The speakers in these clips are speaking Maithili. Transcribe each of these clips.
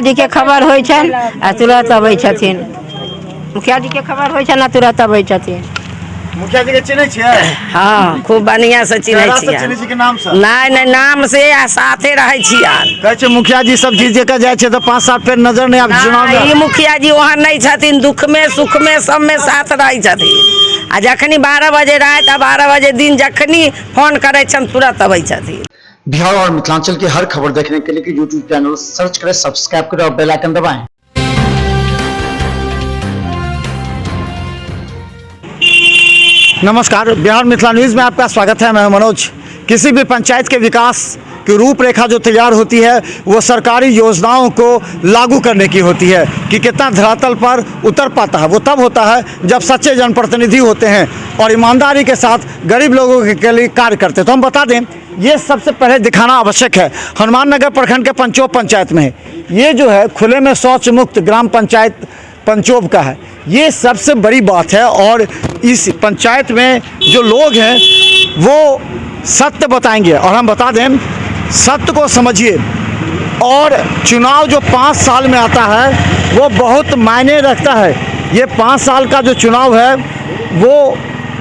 जी के खबर होइ छनि आ तुरत अबै छथिन। मुखिया जी के खबर होइ छनि आ तुरत अबै छथिन। मुखिया जी के चिन्है छियै? हँ, खूब बढ़िआँ से चिन्है चेहरा से छियै। चिन्है छी कि नाम से? नहि नहि, नाम से आ साथे रहै छियै। कहै छै मुखिया जी सब जीत जकाँ जाइ छै तऽ 5 साल फेर नजर नहि आबै चुनाव में। ई मुखिया जी ओहन नहि छथिन, दुःखमे सुखमे सबमे साथ रहै छथिन। आ जखनी 12 बजे राति आ 12 बजे दिन जखनी फोन करै छनि तुरत अबै छथिन। बिहार और मिथिलांचल की हर खबर देखने के लिए यूट्यूब चैनल सर्च करें, सब्सक्राइब करें और बेल आइकन दबाएं। नमस्कार, बिहार मिथिला न्यूज़ में आपका स्वागत है। मैं हूं मनोज। किसी भी पंचायत के विकास की रूपरेखा जो तैयार होती है वो सरकारी योजनाओं को लागू करने की होती है कि कितना धरातल पर उतर पाता है। वो तब होता है जब सच्चे जनप्रतिनिधि होते हैं और ईमानदारी के साथ गरीब लोगों के लिए कार्य करते हैं। तो हम बता दें, ये सबसे पहले दिखाना आवश्यक है, हनुमान नगर प्रखंड के पंचोब पंचायत में है। ये जो है खुले में शौच मुक्त ग्राम पंचायत पंचोब का है। ये सबसे बड़ी बात है और इस पंचायत में जो लोग हैं वो सत्य बताएंगे। और हम बता दें, सत्य को समझिए और चुनाव जो 5 साल में आता है वो बहुत मायने रखता है। ये 5 साल का जो चुनाव है वो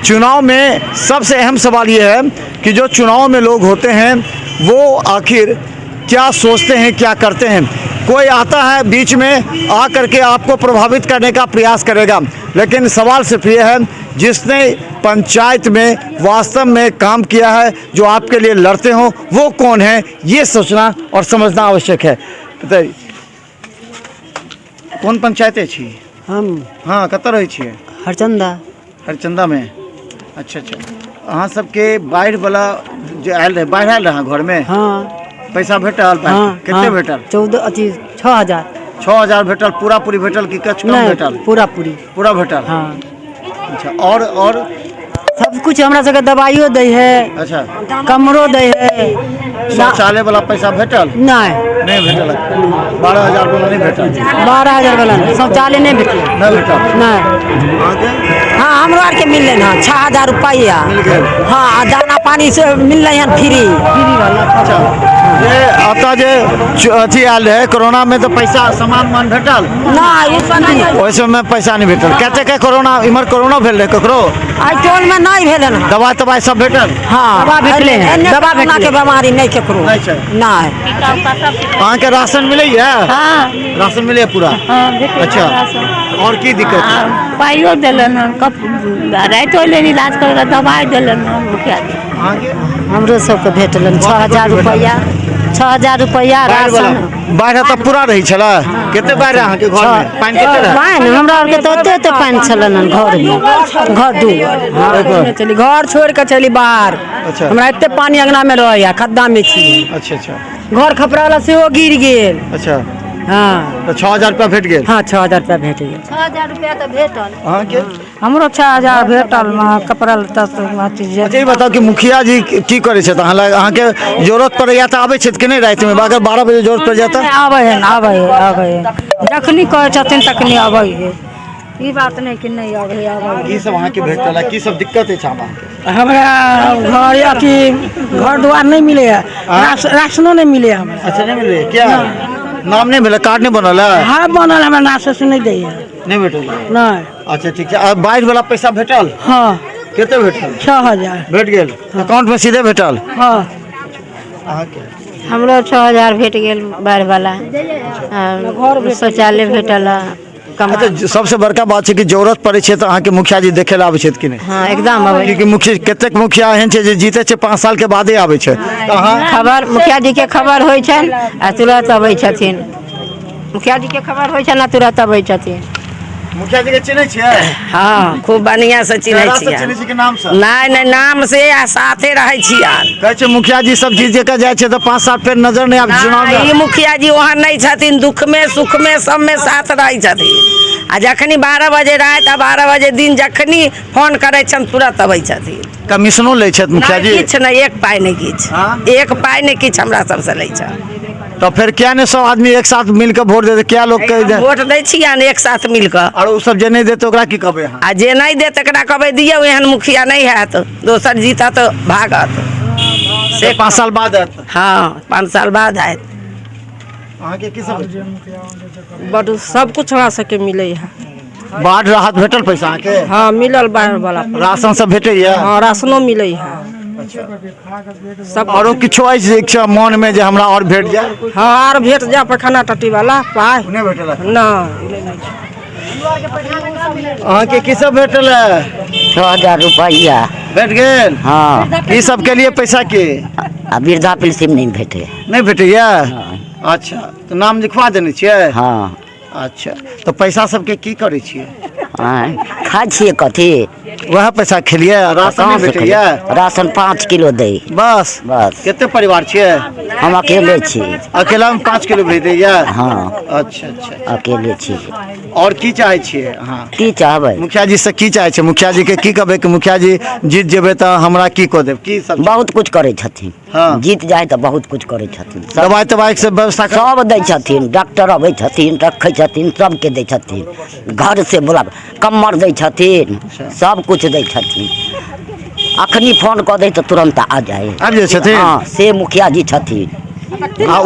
चुनाव में सबसे अहम सवाल ये है कि जो चुनाव में लोग होते हैं वो आखिर क्या सोचते हैं, क्या करते हैं। कोई आता है बीच में आ करके आपको प्रभावित करने का प्रयास करेगा, लेकिन सवाल सिर्फ ये है जिसने पंचायत में वास्तव में काम किया है, जो आपके लिए लड़ते हो, वो कौन है, ये सोचना और समझना आवश्यक है। बताइए, कौन पंचायत छी? हम। हाँ, कतऽ रहै छियै? हरचंदा। हरचंदा में। अच्छा अच्छा, अहाँ सबके बाढ़ि वाला जे आयल रहे, बाढ़ि आयल रहे घर में? हाँ। पैसा भेटल? हाँ। कते हाँ। भेटल? चौदह अथी 6000। 6000 भेटल। पूरा पूरी भेटल कि किछु कम नहीं, भेटल? पूरा पूरी। पूरा भेटल? हाँ। अच्छा, और सब कुछ हमरा सबके दवाइयो दै है। अच्छा। कमरो दै है। शौचालय वाला पैसा भेटल? नहीं। नहीं भेटल। 12000 वाला नहीं भेटल? 12000 वाला नहीं, शौचालय नहीं भेटल। नहीं भेटल? नहीं। अहाँके? हाँ, हमरो आरके मिललै हन 6000 रुपैआ। मिल गेल? हाँ, आ दाना पानी से मिललै हन फ्री। अच्छा, जे एतऽ जे अथी आयल रहै कोरोना में तऽ पैसा सामान मान भेटल? नहीं, ओ सब नहीं। ओहि सबमे पैसा नहि भेटल। कते के कोरोना, इम्हर कोरोना भेल रहै ककरो? एहि टोल में नहीं भेल हन। दवाइ तवाइ सब भेटल? हाँ। दवा भेटलै हन। एन्ने दवा कोरोना भेटलै। के बीमारी नहीं केकरो। नहीं छै। नहीं। अहाँके राशन मिलैया? हाँ। राशन मिलैया पूरा? हाँ, भेटै अच्छा, राशन। और की दिक्कत? आ, पाइयो देलन हन, कप रातिो लेल इलाज करे दवाइ देलन हन मुखिया जी। अहाँके? हमरो सबके भेटलन 6000 रुपैआ, 6000 रुपैआ बाढ़ि वाला। राशन। बाढ़ि तऽ पूरा रहै छलै? कते बाढ़ि रहै अहाँके घर में? पानि कते रहै? पानि हमरा आरके तऽ ओते ओते पानि छलन हन घर में, घर डूबल। चली घर छोड़ के चली बाहर। अच्छा। हमरा एते पानि अंगना में रहैया, खद्दा में छी। अच्छा अच्छा। घर खपरा वाला सेहो गिर गेल। अच्छा। हाँ। तऽ 6000 रुपया भेट गेल? हाँ, 6000 रुपया भेट गेल। 6000 रुपया तऽ भेटल। अहाँके? हमरो 6000 भेटल, माँ कपड़ा लत्ता सब अथी जे। अच्छा, ई बताउ कि मुखिया जी की करै छथि? अहाँ लग अहाँके जरूरत पड़ैया तऽ आबै छथि कि नहि रातिमे? अगर 12 बजे जरूरत पड़ि जाय तऽ? आबै है, आबै है, आबै है, जखनी कहै छथिन तखनी आबै है। ई बात नहि कि नहि आबै है, आबै है। की सब अहाँके भेटल है? की सब दिक्कत अछि आब अहाँके? हमरा घर अथी घर द्वार नहि मिलै है, राशनो नहि मिलै है हमरा। अच्छा, नहि मिलै? किया? नाम नहि भेलै? कार्ड नहि बनल है? हाँ बनल, हमरा राशन नहि दै है। नहि भेटल? नहि। अच्छा ठीक छै। आ बाढ़ि वाला पैसा भेटल? हाँ। कते भेटल? 6000। भेट गेल? अकाउंट में सीधे भेटल? हाँ। अहाँके? हमरो 6000 भेट गेल बाढ़ि वाला, शौचालय भेटल। अच्छा, सबसे बड़का बात छै कि जरूरत पड़ै छै तऽ अहाँके मुखिया जी देखे लए आबै छथि कि नहि? हाँ, एकदम अबै। क्योंकि मुखिया, कतेक मुखिया एहन छै जे जीते छै 5 साल के बादे आबै छै। तऽ अहाँ खबर मुखिया जी के खबर होइ छनि आ तुरत अबै छथिन। मुखिया जी के खबर होइ छनि आ तुरत अबै छथिन। मुखिया जी के चिन्है छियै? हाँ, खूब बढ़िआँ से चिन्है चेहरा से छियै। चिन्है छी कि नाम से? नहि नहि, नाम से आ साथे रहै छियै। कहै छै मुखिया जी सब जीत जकाँ जाइ छै तऽ 5 साल फेर नजर नहि आबै चुनाव में। ई मुखिया जी ओहन नहि छथिन, दुःखमे सुखमे सबमे साथ रहै छथिन। आ जखनी 12 बजे राति आ 12 बजे दिन जखनी फोन करै छनि तुरत अबै छथिन। कमीशनो लै छथि मुखिया जी? किछु नहि, एक पाइ नहि किछु। हाँ? एक पाइ नहि किछु हमरा सबसँ लै छथि। तऽ फेर किया नहि सब आदमी एक साथ मिल के वोट देतै? किया लोग के वोट दै छियनि एक साथ मिल कऽ। और ओ सब जे नहि देतै ओकरा की कहबै अहाँ? आ जे नहि देत तकरा कहबै दियौ, एहन मुखिया नहि हैत, दोसर जीतत भागत। से 5 साल बाद आयत? हाँ, 5 साल बाद आयत। अहाँके की सब भेटल? बड सब कुछ हमरा सबके मिलै है। बाढ़ राहत भेटल पैसा अहाँके? हाँ, मिलल बाढ़ वाला। राशन सब भेटैया? हाँ, राशनो मिलै है सब। आरो किछो अछि इच्छा मन में जे हमरा और भेट जाए? हाँ, आर भेट जाए पैखाना टट्टी वाला पाइ। नहि भेटल? नहि। अहाँके की सब भेटल है? 6000 रुपैआ भेट गेल? हाँ। ई सब के लिए पैसा के? आ वृद्धा पेंशन नहीं भेटे। नहि भेटैया? अच्छा, तऽ नाम लिखवा देने छियै? हाँ। अच्छा, तऽ पैसा सबके की करै छियै? आँय, खाइ छियै कथी? वएह पैसा खेलियै? आ राशन कहाँ नहि से भेटैया? खेलियै? राशन 5 किलो दै। बस? बस। कते परिवार छियै? हम अकेले छी। अकेला में 5 किलो भेज दैया? हाँ। अच्छा अच्छा। अकेले छी। और की चाहै छियै अहाँ? की चाहबै? मुखिया जी से की चाहै छियै? मुखिया जी के की कहबै कि मुखिया जी जीत जेबै तऽ हमरा की कऽ देब, की सब? बहुत कुछ करै छथिन। हाँ। जीत जाए तऽ बहुत कुछ करै छथिन। दवाइ तवाइ से व्यवस्था सब दै छथिन। डॉक्टर अबै छथिन, रखै छथिन, सबके दै छथिन। घर से बोला कम्मर दै छथिन, सब कुछ दै छथिन। अखनी फोन कऽ दै तऽ तुरंत आ जाए। आबि जाइ छथिन? हाँ, से मुखिया जी छथिन। आ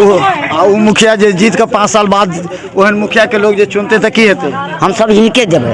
ओ मुखिया जे जीत के 5 साल बाद ओहन मुखिया के लोग जे चुनते तऽ की हेतै? हम सब हिनके देबै।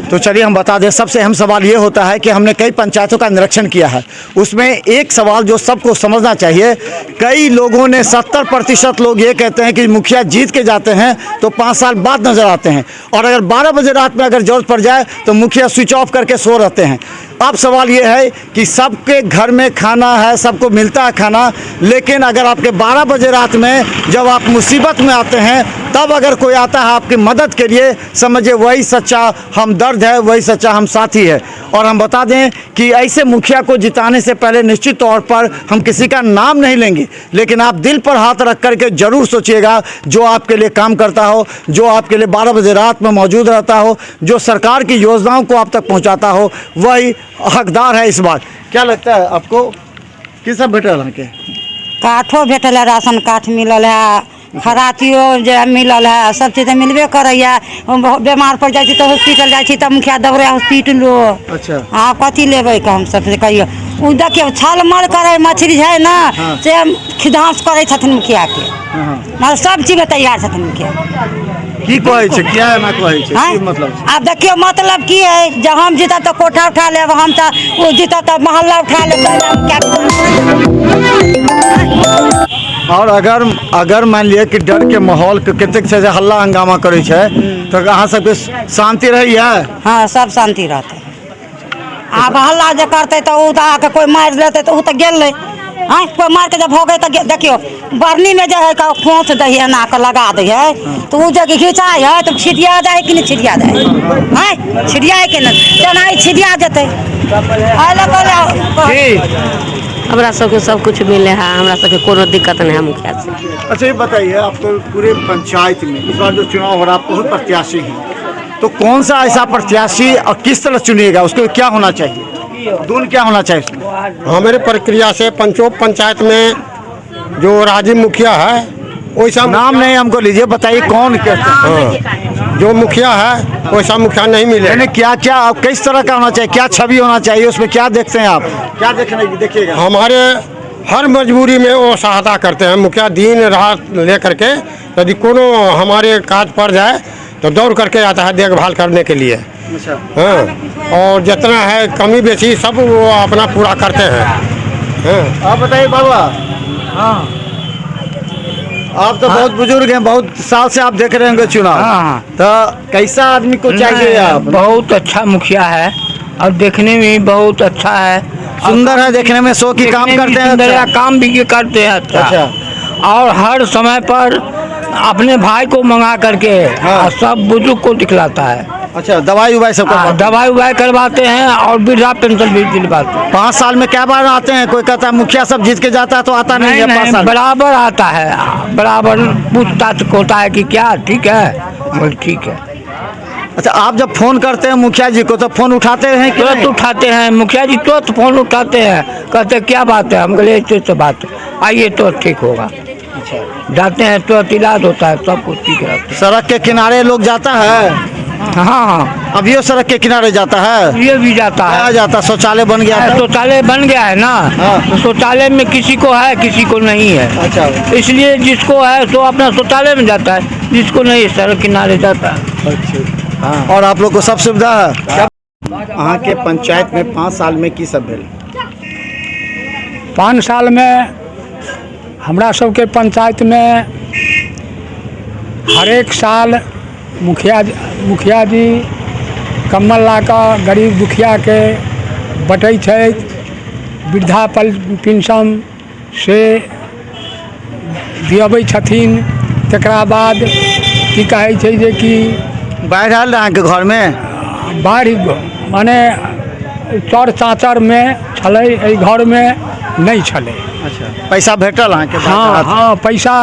तो चलिए हम बता दें, सबसे अहम सवाल ये होता है कि हमने कई पंचायतों का निरीक्षण किया है, उसमें एक सवाल जो सबको समझना चाहिए, कई लोगों ने 70% लोग ये कहते हैं कि मुखिया जीत के जाते हैं तो 5 साल बाद नज़र आते हैं, और अगर 12 बजे रात में अगर जरूरत पड़ जाए तो मुखिया स्विच ऑफ करके सो रहते हैं। अब सवाल ये है कि सबके घर में खाना है, सबको मिलता है खाना, लेकिन अगर आपके 12 बजे रात में जब आप मुसीबत में आते हैं तब अगर कोई आता है आपकी मदद के लिए, समझिए वही सच्चा हमदर्द है, वही सच्चा हम साथी है। और हम बता दें कि ऐसे मुखिया को जिताने से पहले निश्चित तौर पर हम किसी का नाम नहीं लेंगे, लेकिन आप दिल पर हाथ रख करके ज़रूर सोचिएगा जो आपके लिए काम करता हो, जो आपके लिए 12 बजे रात में मौजूद रहता हो, जो सरकार की योजनाओं को आप तक पहुँचाता हो, वही हकदार है इस बार। क्या लगता है आपको की सब भेटल अहाँके? काठो भेटल है, राशन कार्ड मिलल है, खरातियो जे मिलल है, सब चीज तऽ मिलबे करैया। बीमार पड़ जाइ छी तऽ हॉस्पिटल जाइ छी तऽ मुखिया दौड़े हॉस्पिटलो। अच्छा। आब कथी लेबै के हम सब से कहियौ? ओ देखियौ छलमल करै मछली छै ने, से खिधांस करै छथिन मुखिया के। मतलब सब चीज में तैयार छथिन मुखिया। की कहै छै, किया एना कहै छै, आँय? की मतलब छै? आब देखियौ मतलब की है, जब हम जीतब तऽ कोठा उठा लेब, हम तऽ ओ जीतब तऽ मोहल्ला उठा लेब। और अगर अगर मान लिअ कि डर के माहौल के कतेक छै जे हल्ला हंगामा करै छै, तऽ अहाँ सबके शांति रहैया? हाँ, सब शांति रहतै। आब हल्ला जे करतै तऽ ओ तऽ आके कोइ मारि लेतै तऽ ओ तऽ गेलै। आँय, कोइ मारि के जब भगै तऽ देखियौ बरनी में जे है खोंच दै है, एना कऽ लगा दै है, तऽ ओ जे घिचाइ है तऽ छिटिया जाइ कि नहि छिटिया जाइ? आँय, छिटिया कि नहि? तेनाही छिटिया जेतै। एहि लऽ कऽ हमरा सबके सब कुछ मिले है, हमरा सबके कोनो दिक्कत नहीं है मुखिया से। अच्छा ये बताइए, आप तो पूरे पंचायत में इस बार जो चुनाव हो रहा है, आप बहुत प्रत्याशी हैं, तो कौन सा ऐसा प्रत्याशी और किस तरह चुनिएगा, उसको क्या होना चाहिए, गुण क्या होना चाहिए उसमें? हमारे प्रक्रिया से पंचायत में जो राजीव मुखिया है वैसा नाम नहीं हमको लीजिए, बताइए कौन कहते हैं? हाँ, जो मुखिया है वैसा मुखिया नहीं मिले। यानी क्या क्या आप किस तरह का होना चाहिए, क्या छवि होना चाहिए, उसमें क्या देखते हैं आप, क्या देखने देखिएगा? हमारे हर मजबूरी में वो सहायता करते हैं मुखिया, दिन रात ले करके यदि कोनो हमारे काज पड़ जाए तो दौड़ करके आता है देखभाल करने के लिए। अच्छा। हाँ, और जितना है कमी बेसी सब वो अपना पूरा करते हैं। हाँ। आप बताइए बाबा। हाँ, आप तो बहुत बुजुर्ग हैं, बहुत साल से आप देख रहे होंगे चुनाव। हाँ। तो कैसा आदमी को चाहिए आप? बहुत अच्छा मुखिया है और देखने में बहुत अच्छा है, सुंदर है देखने में, शो की काम करते हैं, सुंदर अच्छा। काम भी करते हैं अच्छा। अच्छा। और हर समय पर अपने भाई को मंगा करके हाँ। सब बुजुर्ग को दिखलाता है। अच्छा, दवाई उवाई सब हाँ, दवाई उवाई करवाते हैं और वृद्धा पेंशन भी दिलवाते हैं। 5 साल में क्या बार आते हैं? कोई कहता है मुखिया सब जीत के जाता है तो आता नहीं, है। 5 साल बराबर आता है, बराबर पूछताछ होता है कि क्या ठीक है, बोल ठीक है। अच्छा, आप जब फोन करते हैं मुखिया जी को तो फोन उठाते हैं कि तुरंत उठाते हैं मुखिया जी, तुरंत फोन उठाते हैं, कहते क्या बात है, हम बोले ऐसे तो बात है, आइए तो ठीक होगा। अच्छा, जाते हैं तुरंत इलाज होता है, सब कुछ ठीक रहता है। सड़क के किनारे लोग जाता है? हाँ हाँ। अभी वो सड़क के किनारे जाता है? ये भी जाता है। आ जाता, शौचालय बन गया है। शौचालय बन गया है ना। हाँ। तो शौचालय में किसी को है, किसी को नहीं है। अच्छा। इसलिए जिसको है तो अपना शौचालय में जाता है, जिसको नहीं सड़क किनारे जाता है। अच्छा। हाँ। और आप लोग को सब सुविधा है? अहाँ के पंचायत में 5 साल में की सब भेल? 5 साल में हमरा सबके पंचायत में हरेक साल मुखिया जी कम्बल ला कऽ गरीब दुखियाके बँटै छथि, वृद्धा पेंशन से दिअबै छथिन। तकरा बाद की कहै छै जे कि बाढ़ि आयल अहाँके घरमे? बाढ़ि माने चौर चाँचरमे छलै, एहि घरमे नहि छलै। अच्छा, पैसा भेटल अहाँके? हाँ हाँ, पैसा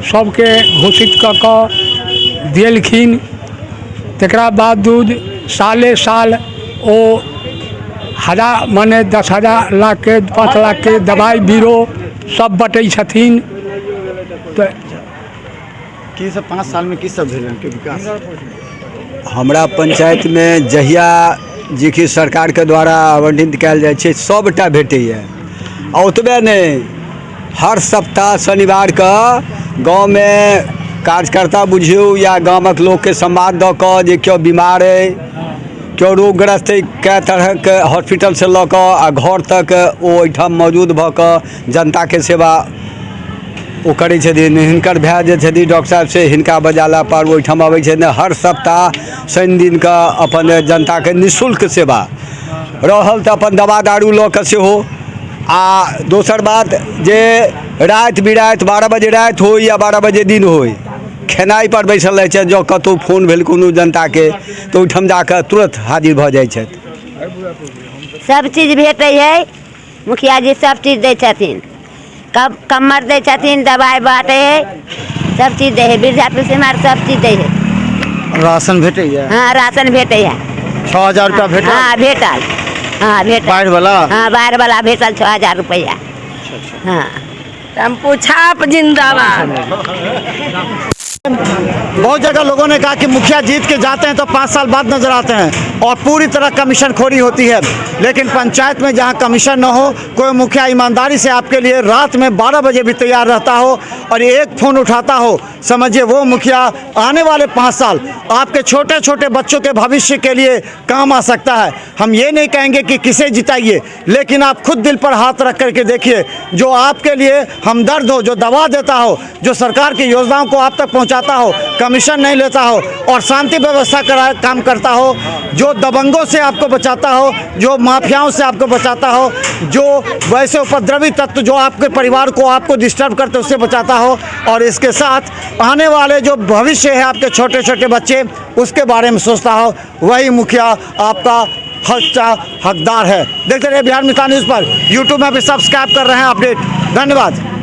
सबके घोषित कऽ कऽ देलखिन। तकरा बावजूद साले साल ओ हजार माने 10,000 लाख के 5 लाख के दवाइ बीरो सब बँटै छथिन। तऽ की सब 5 साल में की सब भेल अहाँके विकास? हमरा पंचायतमे जहिया जे कि सरकारके द्वारा आवंटित कयल जाइ छै सबटा भेटैए। आ ओतबे नहि, हर सप्ताह शनिवारके गाँवमे कार्यकर्ता बुझियौ या गामक लोकके संवाद दऽ कऽ जे केओ बीमार अइ, केओ रोगग्रस्त अइ, कए तरहके हॉस्पिटलसँ लऽ कऽ आ घर तक ओ ओहिठाम मौजूद भऽ कऽ जनताके सेवा ओ करै छथिन। हिनकर भाय जे छथिन डॉक्टर साहब से हिनका बजाला पर ओहिठाम अबै छथिन। हर सप्ताह शनि दिनके अपन जनताके निःशुल्क सेवा रहल तऽ अपन दवा दारू लऽ कऽ सेहो। आ दोसर बात जे राति बिराति 12 बजे राति होइ या 12 बजे दिन होइ, खेनाइ पर बैसल रहै छथि। जँ कतहु फोन भेल कोनो जनताके तऽ ओहिठाम जाकऽ तुरन्त हाजिर भऽ जाइ छथि। सब चीज भेटै है, मुखिया जी सब चीज दै छथिन, कम्मर दै छथिन, दवाइ बाँटै है, सब चीज दै है, वृद्धा पेंशन आर सब चीज दै है। राशन भेटैए? हाँ, राशन भेटै है। 6000 रुपया भेटल? हाँ भेटल। हाँ भेटल। बाढ़ि वाला? हाँ, बाढ़ि वाला भेटल 6000 रुपया। हाँ। टेम्पू छाप जिंदाबाद। बहुत जगह लोगों ने कहा कि मुखिया जीत के जाते हैं तो 5 साल बाद नजर आते हैं और पूरी तरह कमीशन खोरी होती है, लेकिन पंचायत में जहां कमीशन न हो, कोई मुखिया ईमानदारी से आपके लिए रात में 12 बजे भी तैयार रहता हो और एक फ़ोन उठाता हो, समझिए वो मुखिया आने वाले 5 साल आपके छोटे छोटे बच्चों के भविष्य के लिए काम आ सकता है। हम ये नहीं कहेंगे कि किसे जिताइए, लेकिन आप खुद दिल पर हाथ रख करके देखिए, जो आपके लिए हमदर्द हो, जो दवा देता हो, जो सरकार की योजनाओं को आप तक पहुँचाता हो, कमीशन नहीं लेता हो और शांति व्यवस्था करा काम करता हो, जो दबंगों से आपको बचाता हो, जो माफियाओं से आपको बचाता हो, जो वैसे उपद्रवी तत्व जो आपके परिवार को आपको डिस्टर्ब करते उससे बचाता हो, और इसके साथ आने वाले जो भविष्य है आपके छोटे छोटे बच्चे उसके बारे में सोचता हो, वही मुखिया आपका हकदार है। देखते रहिए बिहार मिथिला न्यूज़ पर, यूट्यूब में भी सब्सक्राइब कर रहे हैं अपडेट। धन्यवाद।